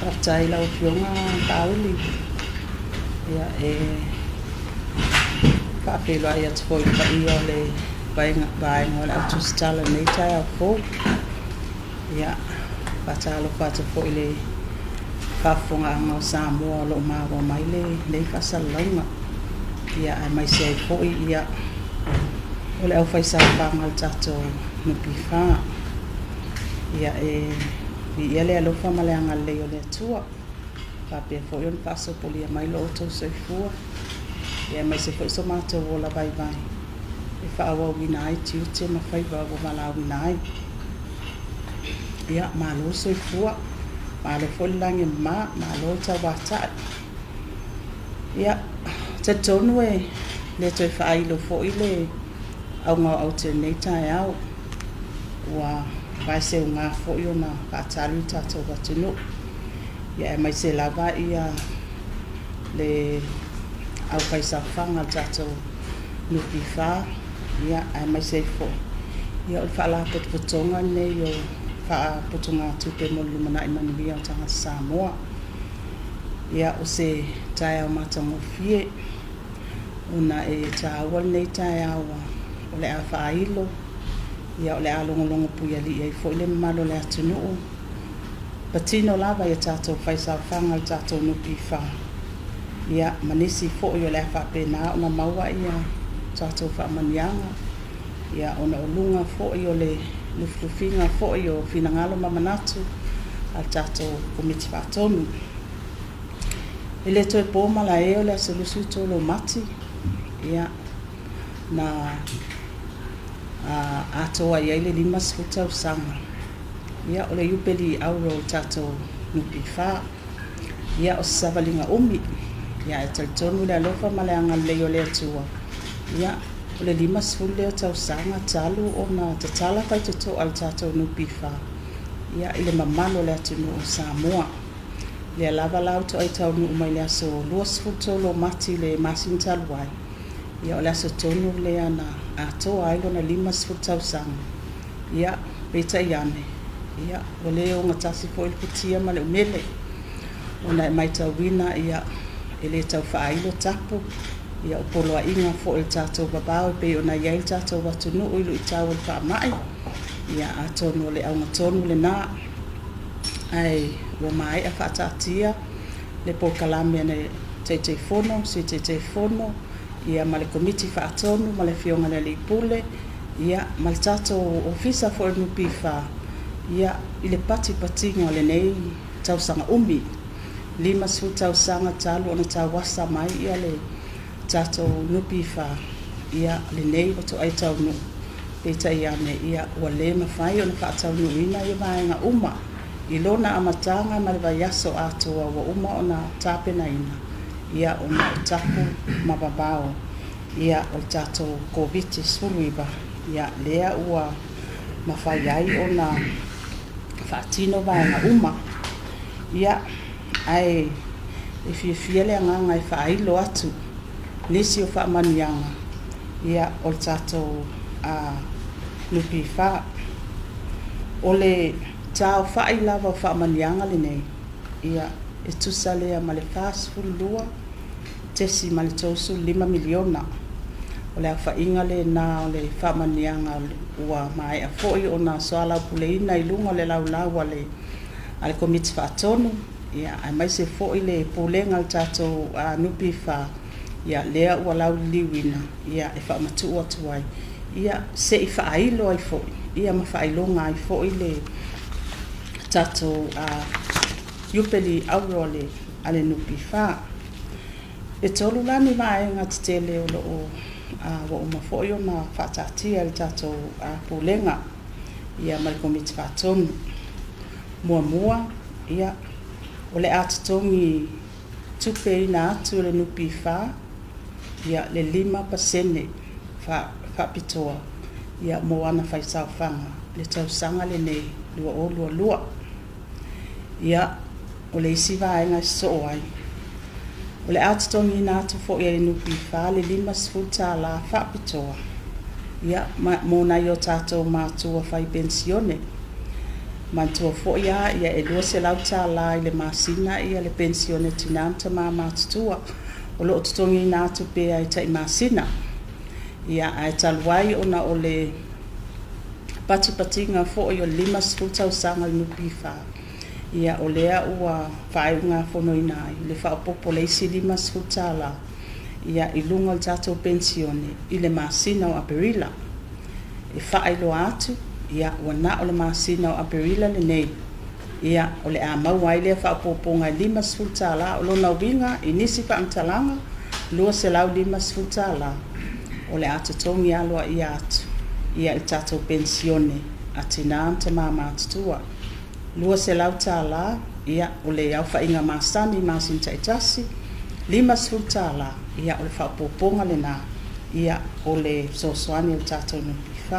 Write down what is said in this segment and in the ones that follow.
Faafetai i lau Afioga Laauli. Ia, e faafeiloai atu foi i le paia o le vaega o le Au Tusitala i lenei taeao fou. Ia, e faatalofa atu foi i le faafofogaaga o Samoa o lo o maua mai lenei faasalalauga. Ia, aemaise ai foi ia o le aufaisaofaga a le tatou NPF. Ia, e viia le alofa ma le agalelei o le Atua, faapea foi ona faasopolia mai lo outou soifua, aemaise foi so matou ola vaivai e faaauauina ai tiute ma faiva ua valaauina ai. Ia, malo le soifua, malo foi le lagi e mama, malo le tauatai. Ia, e talitonu e le toe faailo foi le auga o aute i lenei taeao, ua vaeseuga foi ona faatali le tatou atunuu, ia aemaise lava le aufaisaofaga a le tatou NPF, aemaise ai foi o le Faalapotopotoga lenei o Faaputugatupe mo le Lumanai Manuia o Tagata Samoa. Ia, o se taeao matagofie ona e taua lenei taeao o le a faailo, ia o le a logologo puialii ai foi le mamalu o le atunuu, patino lava i a tatou faisaofaga a le tatou NPF, ia ma nisi foi o le a faapena ona maua ia tatou faamanuiaga, ia ona o luga foi o le lufilufiga foi o finagalo ma manatu a le tatou Komiti Faatonu. E le toe po malae o le aso 23 o Mati, ia, na atoa i ai le 50 tausaga, ia, o le Iupeli Auro o le tatou NPF. Ia, o se savaliga umi, ae talitonu le alofa ma le agalelei o le Atua, ia, o le 50 lea o tausaga talu ona tatala faitotoa le tatou NPF, ia, i le mamalu o le atunuu o Samoa. Lea lava la ua toai taunuu mai le aso 23 o Mati i le masina talu ai, ia o le aso tonu lea na atoa ai lona 50 tausaga. Ia, peitai ane, ia, ua le ogatasi foi le futia ma le umele, ona e matauina ia, e le tau faailo tapu, ia o poloaiga foi o le tatou vavao e pei ona i ai le tatou atunuu i luitau o le faamai, ia atonu o le auga tonu lena. Ae ua maea faataatia le polokalame a le Taitaifono, Sui Taitaifono, ia ma le Komiti Faatonu ma le Afioga i le Alii Pule, ia ma le tatou Ofisa foi o le NPF, ia, i le patipatiga o lenei tausaga umi, 50 tausaga talu ona tauasa mai le tatou NPF, ia, lenei ua toai taunuu, peitai ane, ia, ua le mafai ona faataunuuina ia vaega uma i lona amataga ma le vaiaso atoa ua uma ona tapenaina, ia, ona o tapu ma vavao, ia, o le tatou Koviti-19, ia, lea ua mafai ai ona faatino vaega uma. Ia, ae e fiafia le agaga e faailo atu nisi o faamanuiaga, ia, o le tatou NPF. O le taofai lava o faamanuiaga lenei, ia, e tusa lea ma le $42.35 miliona. O le aofaiga lena o le faamanuiaga ua maea foi ona soalaupuleina i luga o le laulau a le Komiti Faatonu, ia, aemaise foi le pulega a le tatou NPF, ia, lea ua lauliliuina, ia, e faamatuu atu ai, ia, se i faailo ai foi, ia, ma faailoga ai foi le tatou Iupeli Auro a le NPF. E tolu la ni vaega tetele o lo o ua uma foi ona faataatia e le tatou Pulega, ia, ma le Komiti Faatonu. Muamua, ia, o le a totogi tupeina atu e le NPF, ia, le 5% faapitoa, ia, mo ana faisaofaga le tausaga lenei 2022. Ia, o le isi vaega e sosoo ai, o le a totogiina atu foi e le NPF le $50 faapitoa, ia, mo nai o tatou matua fai penisione. Manatua foi lava e $200 i le masina le penisione a tina ma tama matutua o lo o totogiina atu pea i tai masina. Ia, ae talu ai ona o le patipatiga foi o le 50 tausaga o le NPF, ia o lea ua faaiugafonoina ai le faaopoopo o le isi $50 ia i luga o le tatou penisione i le masina o Aperila. E faailoa atu, ia ua na o le masina o Aperila lenei, ia o le a maua ai lea faaopoopoga e $50. O lona uiga i nisi faamatalaga, $250 o le a totogi aloaia atu ia i le tatou penisione a tina ma tama matutua. $200 ia o le aofaiga masani i masina taitasi, $50 ia o le faaopoopoga lena ia o le fesoasoani a le tatou NPF.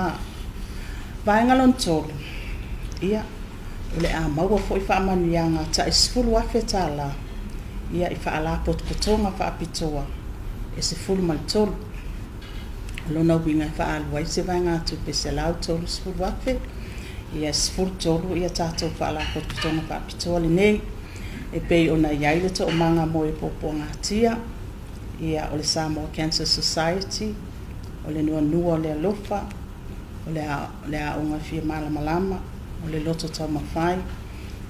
Vaega lona tolu, ia o le a maua foi faamanuiaga tai $10,000 ia i faalapotopotoga faapitoa e 13. O lona uiga e faaalu ai se vaegatupe e $130,000, ia e 13 ia tatou faalapotopotoga faapitoa lenei e pei ona i ai le Toomaga mo e Puapuagatia, ia o le Samoa Cancer Society, o le Nuanua o le Alofa, o le Aoga Fia Malamalama, o le Loto Taumafai,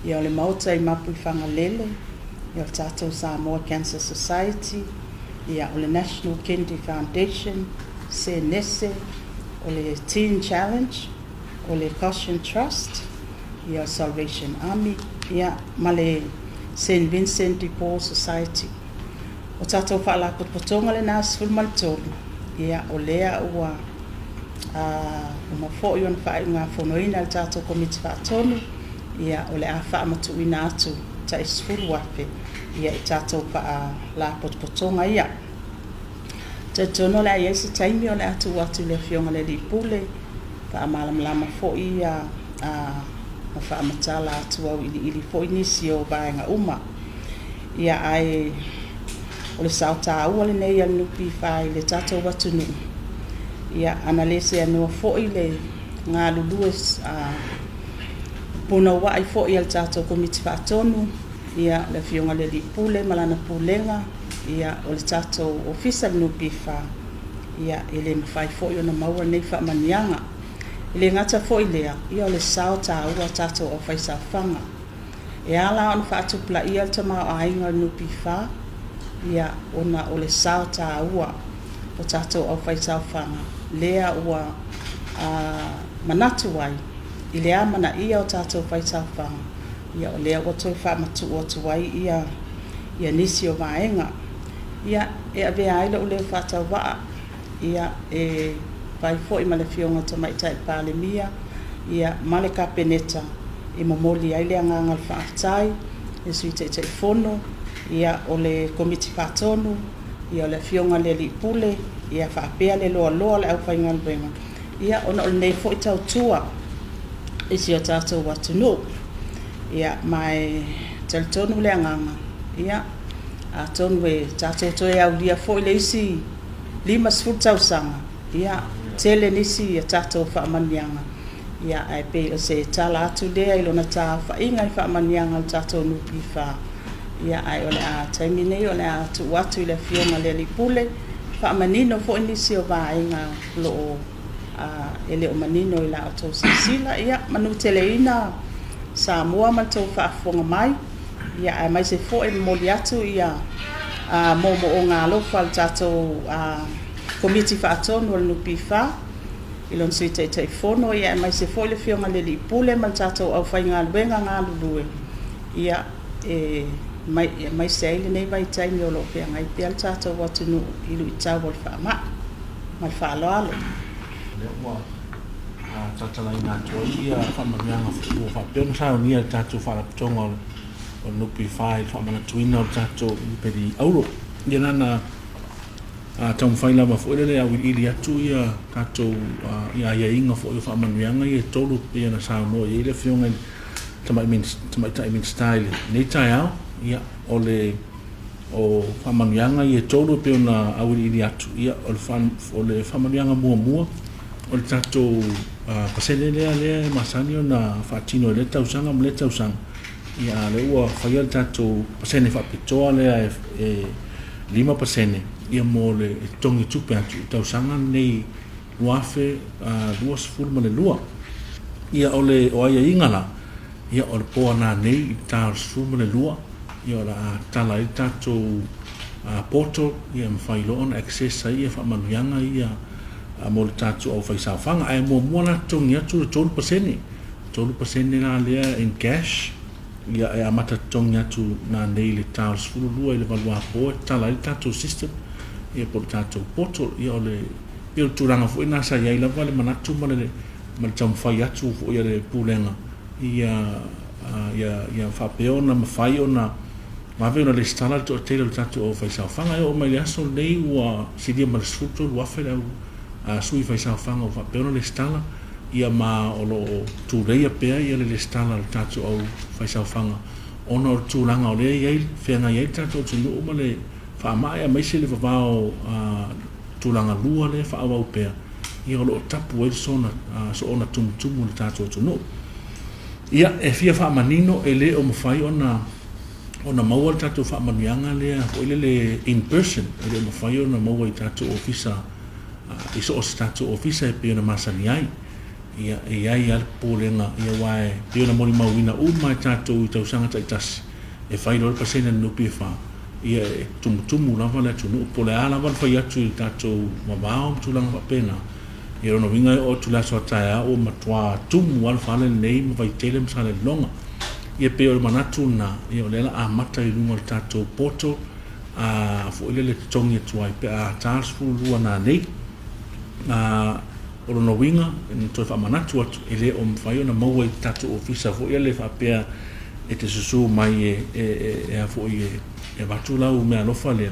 ia o le Maota i Mapuifagalele, ia o le tatou Samoa Cancer Society, ia o le National Kennedy Foundation, Senese, o le Teen Challenge, o le Goshen Trust, ia o le Salvation Army, ia ma le St Vincent de Paul Society. O tatou faalapotopotoga lena 13, ia o lea ua uma foi ona faaiugafonoina e le tatou Komiti Faatonu, ia o le a faamatuuina atu tai $10,000 ia i tatou faalapotopotoga ia. Talitonu o le a i ai se taimi o le a tuu atu i le Afioga i le Alii Pule faamalamalama foi ia ma faamatala atu auiliili foi nisi o vaega uma. Ia ae o le sao taua lenei a le NPF i le tatou atunuu, ia ana le seanoa foi le galulue punouai foi a le tatou Komiti Faatonu, ia le Afioga i le Alii Pule ma lana Pulega, ia o le tatou Ofisa o le NPF, ia e le mafai foi ona maua lenei faamanuiaga. E le gata foi i lea, ia o le sao taua a tatou aufaisaofaga. E ala ona faatupulaia le tamaoaiga o le NPF, ia ona o le sao taua o tatou aufaisaofaga lea ua manatu ai i le amanaia o tatou faisaofaga, ia o lea ua toe faamatuu atu ai ia nisi o vaega. Ia, e avea ai lou leo faatauvaa, ia, e fai foi ma le Afioga i le Tamaitai Palemia, ia, ma le Kapeneta e momoli ai le agaga o le faafetai i le Sui Taitaifono, ia, o le Komiti Faatonu, ia, o le Afioga i le Alii Pule, ia, faapea le loaloa o le aufaigaluega, ia, ona o lenei foi tautua i si o tatou atunuu. Ia, ma e talitonu le agaga, ia, atonu e tatou toe aulia foi le isi 50 tausaga, ia, tele nisi a tatou faamanuiaga, ia, ae pei o se tala atu lea i lona taaofaiga i faamanuiaga a le tatou NPF, ia, ae o le a taimi nei o le a tuu atu i le Afioga i le Alii Pule, faamanino foi nisi o vaega o lo o e le o manino i la outou silasila. Ia, manuteleina Samoa ma le tou faafofoga mai, ia, aemaise foi e momoli atu ia moomooga alofa a le tatou Komiti Faatonu o le NPF i lona Sui Taitaifono, ia, aemaise foi le Afioga i le Alii Pule ma le tatou aufaigaluega galulue, ia, e aemaise ai lenei vaitaimi o lo o feagai pea le tatou atunuu i luitau o le faamai. Ma le faaaloalo. Lea ua talatalaina atu ai ia faamanuiaga ua faapea ona saunia e le tatou Faalapotopotoga o le NPF i le faamanatuina o le tatou Iupeli Auro. Ia na ona taumafai lava foi lele e auiliili atu ia tatou ia aiaiga foi o faamanuiaga ia e tolu pei ona saunoa i ai le Afioga i le Tamaitai Minisita i lenei taeao. Ia o le O faamanuiaga ia e tolu e pei ona auiliili atu, ia, o le, o le faamanuiaga muamua, O le tatou pasene lea lea e masani ona faatino i lea tausaga ma lea tausaga, ia a o lea ua faia le tatou pasene faapitoa lea e 5% ia mo le totogi tupe atu i tausaga lenei 2022. Ia o le o aiaiga la, ia o le po ananei i le ta o le 12, ia o le a tatala ai le tatou portal ia e mafai loa ona access ai ia faamanuiaga ia mo le tatou aufaisaofaga. Ae muamua la totogi atu le 3%, 3% la lea in cash, ia e amata totogi atu nanei i le ta o le 12 i le 8 apo e tatala ai le tatou system ia po o le tatou portal. Ia o le pei o le tulaga foi lena sa i ai lava le manatu ma le ma le taumafai atu foi a le Pulega ia ia ia faapea ona mafai ona vave ona resitala le toatele o le tatou aufaisaofaga. E oo mai le aso lenei ua silia ma le 13,000 le au sui faisaofaga ua faapea ona resitala, ia ma o lo o tuleia pea ia le resitala a le tatou aufaisaofaga ona o le tulaga o lea e i ai feagai ai le tatou atunuu ma le faamai aemaise le vavao tulaga lua lea e faaauau pea, ia o lo o tapu ai le soona soona tumutumu o le tatou atunuu. Ia, e fia faamanino e le o mafai ona ona maua le tatou faamanuiaga lea foi lele in person, e le o mafai ona maua i tatou ofisa i so o se tatou ofisa e pei ona masani ai. Ia, e i ai lava le popolega, ia aua e pei ona molimauina uma e tatou i tausaga taitasi, e fai loa le pasene a le NPF, ia e tumutumu lava le atunuu, po o le a lava le fai atu i le tatou vavao ma tulaga faapena. Ia o lona uiga e oo atu i le aso a taeao ua matua tumu lava le fale lenei ma Vaitele ma Salelologa. Ia pei o le manatu lena, ia o lea o le a amata i luga o le tatou portal a foi lele totogi atu ai pe a ta le 12 nanei. O lona uiga, na toe faamanatu atu, e le o mafai ona maua i tatou ofisa foi lele faapea e te susu mai e, e, e, e, a foi e, e avatu lau meaalofa lea,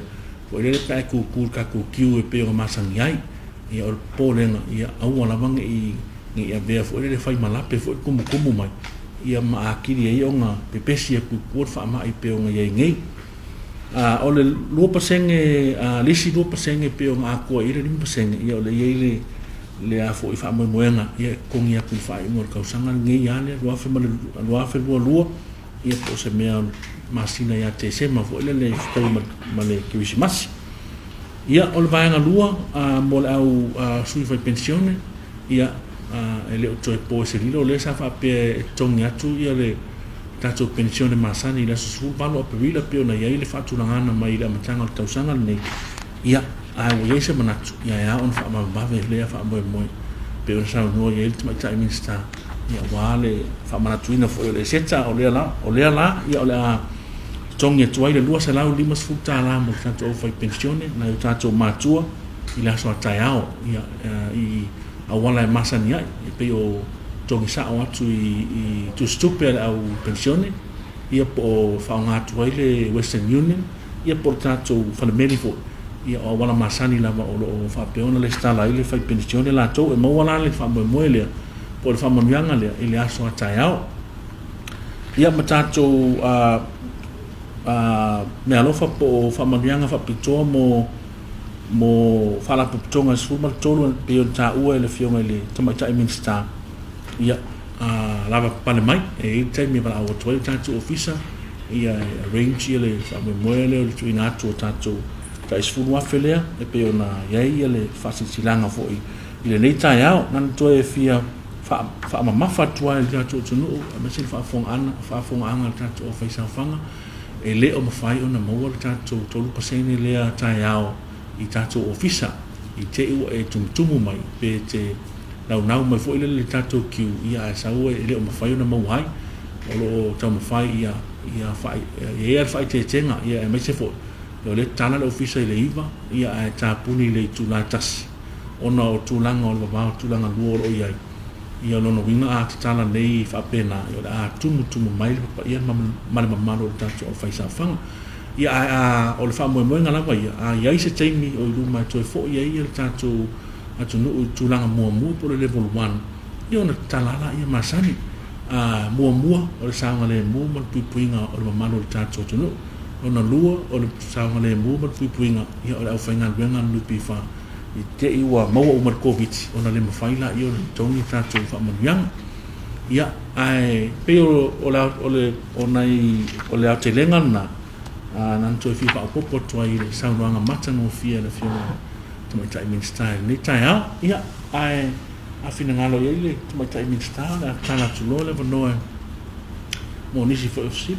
foi lele pe a e kūkū i le tatou queue e pei ona masani ai. Ia o le popolega, ia aua lava ne i, ne i avea foi lele fai ma lape foi le tumutumu mai, ia ma atili ai ona pepesi atu i tua le faamai e pei ona i ai nei. O le 2%, le isi 2% e pei ona atoa i ai le 5%, ia o lea e i ai le, le a foi faamoemoega, ia e totogi atu i le faaiuga o le tausaga lenei lava lea 2022, ia po o se mea masina ia Tesema foi lele e fetaui ma le Kerisimasi. Ia, o le vaega lua mo le au sui fai penisione, ia, e le o toe po i se lilo, o lea sa faapea e totogi atu ia le tatou penisione masani i le aso 18 o Aperila pei ona i ai le faatulagaga mai i le amataga o le tausaga lenei, ia, ae ua i ai se manatu, ia e ao ona faavavevave lea faamoemoe pei ona saunoa i ai le Tamaitai Minisita, ia, aua le faamanatuina foi o le eseta, o lea la, o lea la, ia, o le a totogi atu ai le $250 mo le tatou aufaipenisione, nai o tatou matua i le aso a taeao, ia, i auala e masani ai, e pei o totogi sao atu i tusitupe a le au penisione, ia po o faaaoga atu ai le Western Union, ia po o le tatou falemeli foi, ia o auala masani lava o lo o faapea ona resitala ai le fai penisione latou e maua la le faamoemoe lea po o le faamanuiaga lea i le aso a taeao. Ia ma tatou meaalofa po o faamanuiaga faapitoa mo mo Faalapotopotoga e 13 e pei ona taua e le Afioga i le Tamaitai Minisita, ia, lava papale mai, e i ai le taimi e valaau atu ai le tatou ofisa, ia e arrange ia le faamoemoe lea o le tuuina atu o tatou tai $10,000 lea e pei ona i ai ia le faasilasilaga foi i lenei taeao. Na ona toe fia faamamafa atu lava i le tatou atunuu aemaise le faafofogaaga a le tatou aufaisaofaga, e le o mafai ona maua le tatou 3% lea taeao i tatou ofisa i te i ua e tumutumu mai pe te naunau mai foi lele i le tatou queue, ia ae sau e le o mafai ona maua ai. O lo o taumafai ia ia faa ia i ai le faaeteetega, ia aemaise foi o lea e tatala le ofisa i le 9, ia ae tapuni i le itula e 1 ona o tulaga o le vavao tulaga lua o lo o i ai. Ia o lona uiga a tatala nei faapena, ia o le a tumutumu mai le papaia ma le mamalu o le tatou aufaisaofaga. Ia ae a o le faamoemoega lava ia, a i ai se taimi o i luma e toe foi ai le tatou atunuu i le tulaga muamua po o le level one, ia ona tatala lava laia masani. A muamua, o le saogalemu ma le puipuiga o le mamalu o le tatou atunuu. Lona lua, o le saogalemu ma le puipuiga ia o le aufaigaluega a le NPF. I te i ua maua uma le Koviti ona le mafai laia ona totogi tatou faamanuiaga. Ia, ae pei o, o, le, o, le, o, nai, o le aotelega lena, na ona toe fia faaopoopo atu ai i le saunoaga matagofie a le Afioga Tamaitai Minisita i lenei taeao. Ia, ae a finagalo i ai le Tamaitai Minisita, o le a tatala atu loa le avanoa mo nisi foi o fesili.